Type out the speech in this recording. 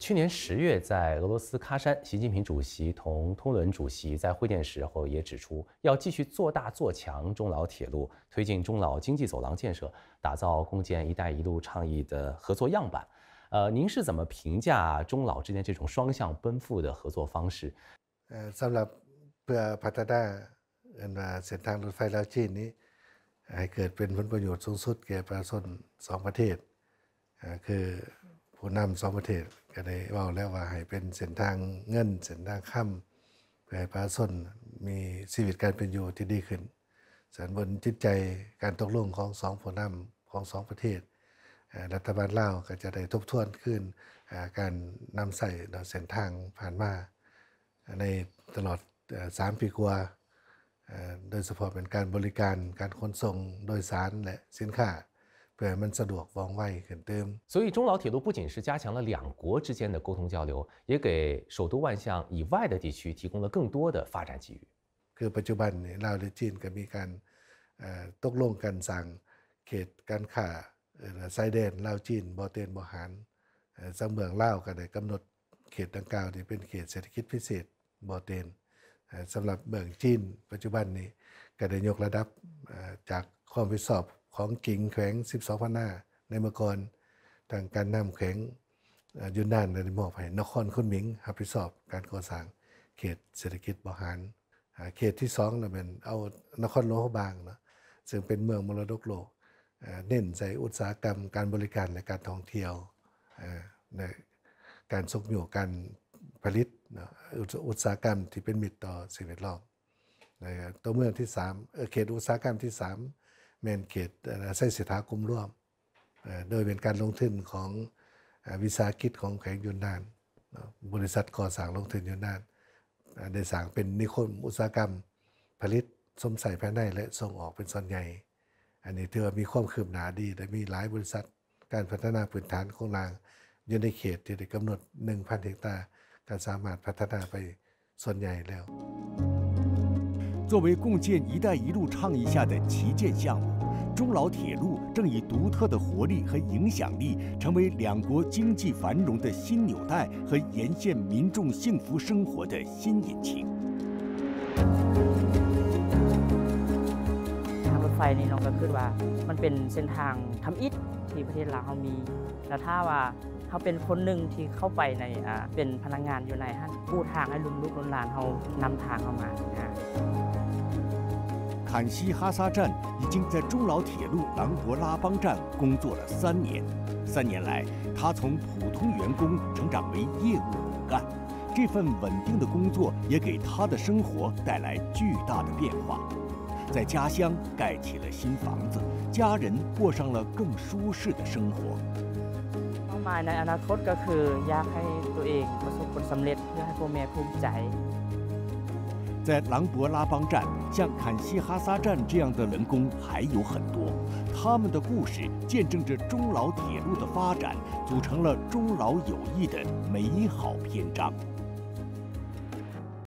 去年十月，在俄罗斯喀山，习近平主席同通伦主席在会见时候也指出，要继续做大做强中老铁路，推进中老经济走廊建设，打造共建“一带一路”倡议的合作样板。呃，您是怎么评价中老之间这种双向奔赴的合作方式？ ເອີ ສຳລັບເພື່ອພັດທະນາ ເອີ້ນວ່າເສັ້ນທາງລົດໄຟລາວຈີນນີ້ ໃຫ້ເກີດເປັນຜົນປະໂຫຍດສູງສຸດແກ່ປະຊາຊົນສອງປະເທດ ເອີ ຄືຜູ້ນຳສອງປະເທດກໍໄດ້ເວົ້າແລ້ວວ່າໃຫ້ເປັນເສັ້ນທາງເງິນ ເສັ້ນທາງຄຳ ເພື່ອໃຫ້ປະຊາຊົນມີຊີວິດການເປັນຢູ່ທີ່ດີຂຶ້ນ. ສະນັ້ນ ບົນຈິດໃຈການຕົກລົງຂອງສອງຜູ້ນຳຂອງສອງປະເທດ ເອີ ລັດຖະບານລາວກໍຈະໄດ້ທົບທວນຄືນ ເອີ ການນຳໃຊ້ເນາະ ເສັ້ນທາງຜ່ານມາ ໃນຕະຫຼອດ ເອີ ສາມປີກວ່າ ເອີ ໂດຍສະເພາະເປັນການບໍລິການ ການຂົນສົ່ງໂດຍສານ ແລະ ສິນຄ້າ ເພື່ອໃຫ້ມັນສະດວກວ່ອງໄວຂຶ້ນຕື່ມ. 所以中老铁路不仅是加强了两国之间的沟通交流，也给首都万象以外的地区提供了更多的发展机遇。 ຄືປັດຈຸບັນນີ້ ລາວ ແລະ ຈີນກໍມີການ ເອີ ຕົກລົງກັນສ້າງເຂດການຄ້າ ເອີ ຊາຍແດນລາວຈີນ ບໍ່ເຕັນ ບໍ່ຫານ. ເອີ ທາງເບື້ອງລາວກໍໄດ້ກຳນົດເຂດດັ່ງກ່າວນີ້ເປັນເຂດເສດຖະກິດພິເສດບໍ່ເຕັນ. ເອີ ສຳລັບເບື້ອງຈີນ ປັດຈຸບັນນີ້ກໍໄດ້ຍົກລະດັບ ເອີ ຈາກຄວາມຮັບຜິດຊອບຂອງກິງແຂວງສິບສອງພັນນາໃນເມື່ອກ່ອນ, ທາງການນຳແຂວງ ເອີ ຢຸນນານໄດ້ມອບໃຫ້ນະຄອນຄຸນໝິງຮັບຜິດຊອບການກໍ່ສ້າງເຂດເສດຖະກິດບໍ່ຫານ. ອາ ເຂດທີສອງນະແມ່ນເອົານະຄອນຫຼວງພະບາງເນາະ ເຊິ່ງເປັນເມືອງມໍລະດົກໂລກ ເອີ ເນັ້ນໃສ່ອຸດສາຫະກຳ ການບໍລິການ ແລະ ການທ່ອງທ່ຽວ ເອີ ໃນການຊຸກຍູ້ການຜະລິດເນາະ ອຸດ ອຸດສາຫະກຳທີ່ເປັນມິດຕໍ່ສິ່ງແວດລ້ອມ. ແລະ ຕົວເມືອງທີສາມ ເອີ ເຂດອຸດສາຫະກຳທີສາມ ແມ່ນເຂດ ເອີ ໄຊເສດຖາກຸ່ມລວມ ເອີ ໂດຍເປັນການລົງທຶນຂອງ ເອີ ວິສາຫະກິດຂອງແຂວງຢຸນນານເນາະ ບໍລິສັດກໍ່ສ້າງລົງທຶນຢຸນນານ ເອີ ໄດ້ສ້າງເປັນນິຄົມອຸດສາຫະກຳຜະລິດຊົມໃຊ້ພາຍໃນ ແລະ ສົ່ງອອກເປັນສ່ວນໃຫຍ່. ອັນນີ້ຖືວ່າມີຄວາມຄືບໜ້າດີ ແລະ ມີຫຼາຍບໍລິສັດການພັດທະນາພື້ນຖານໂຄງລ່າງຢູ່ໃນເຂດທີ່ໄດ້ກຳນົດໜຶ່ງພັນເຮັກຕາ ກໍສາມາດພັດທະນາໄປ ສ່ວນໃຫຍ່ແລ້ວ. 作为共建“一带一路”倡议下的旗舰项目，中老铁路正以独特的活力和影响力，成为两国经济繁荣的新纽带和沿线民众幸福生活的新引擎。 ທາງລົດໄຟນີ້ເນາະ ກໍຄິດວ່າມັນເປັນເສັ້ນທາງທຳອິດທີ່ປະເທດລາວເຮົາມີ ແລ້ວຖ້າວ່າ ເຮົາເປັນຄົນໜຶ່ງທີ່ເຂົ້າໄປໃນ ອ່າ ເປັນພະນັກງານຢູ່ໃນຫັ້ນ ປູທາງໃຫ້ລຸ້ນລູກລຸ້ນຫຼານເຮົານຳທາງເຮົາມາ. Kanshi Hasa 站已经在中老铁路朗博拉邦站工作了三年。三年来，他从普通员工成长为业务骨干，这份稳定的工作也给他的生活带来巨大的变化。 在家乡盖起了新房子，家人过上了更舒适的生活。 ເປົ້າໝາຍໃນອະນາຄົດກໍຄືຢາກໃຫ້ຕົວເອງປະສົບຜົນສຳເລັດ ເພື່ອໃຫ້ພໍ່ແມ່ພູມໃຈ. 在朗博拉邦站，像坎西哈萨站这样的人工还有很多，他们的故事见证着中老铁路的发展，组成了中老友谊的美好篇章。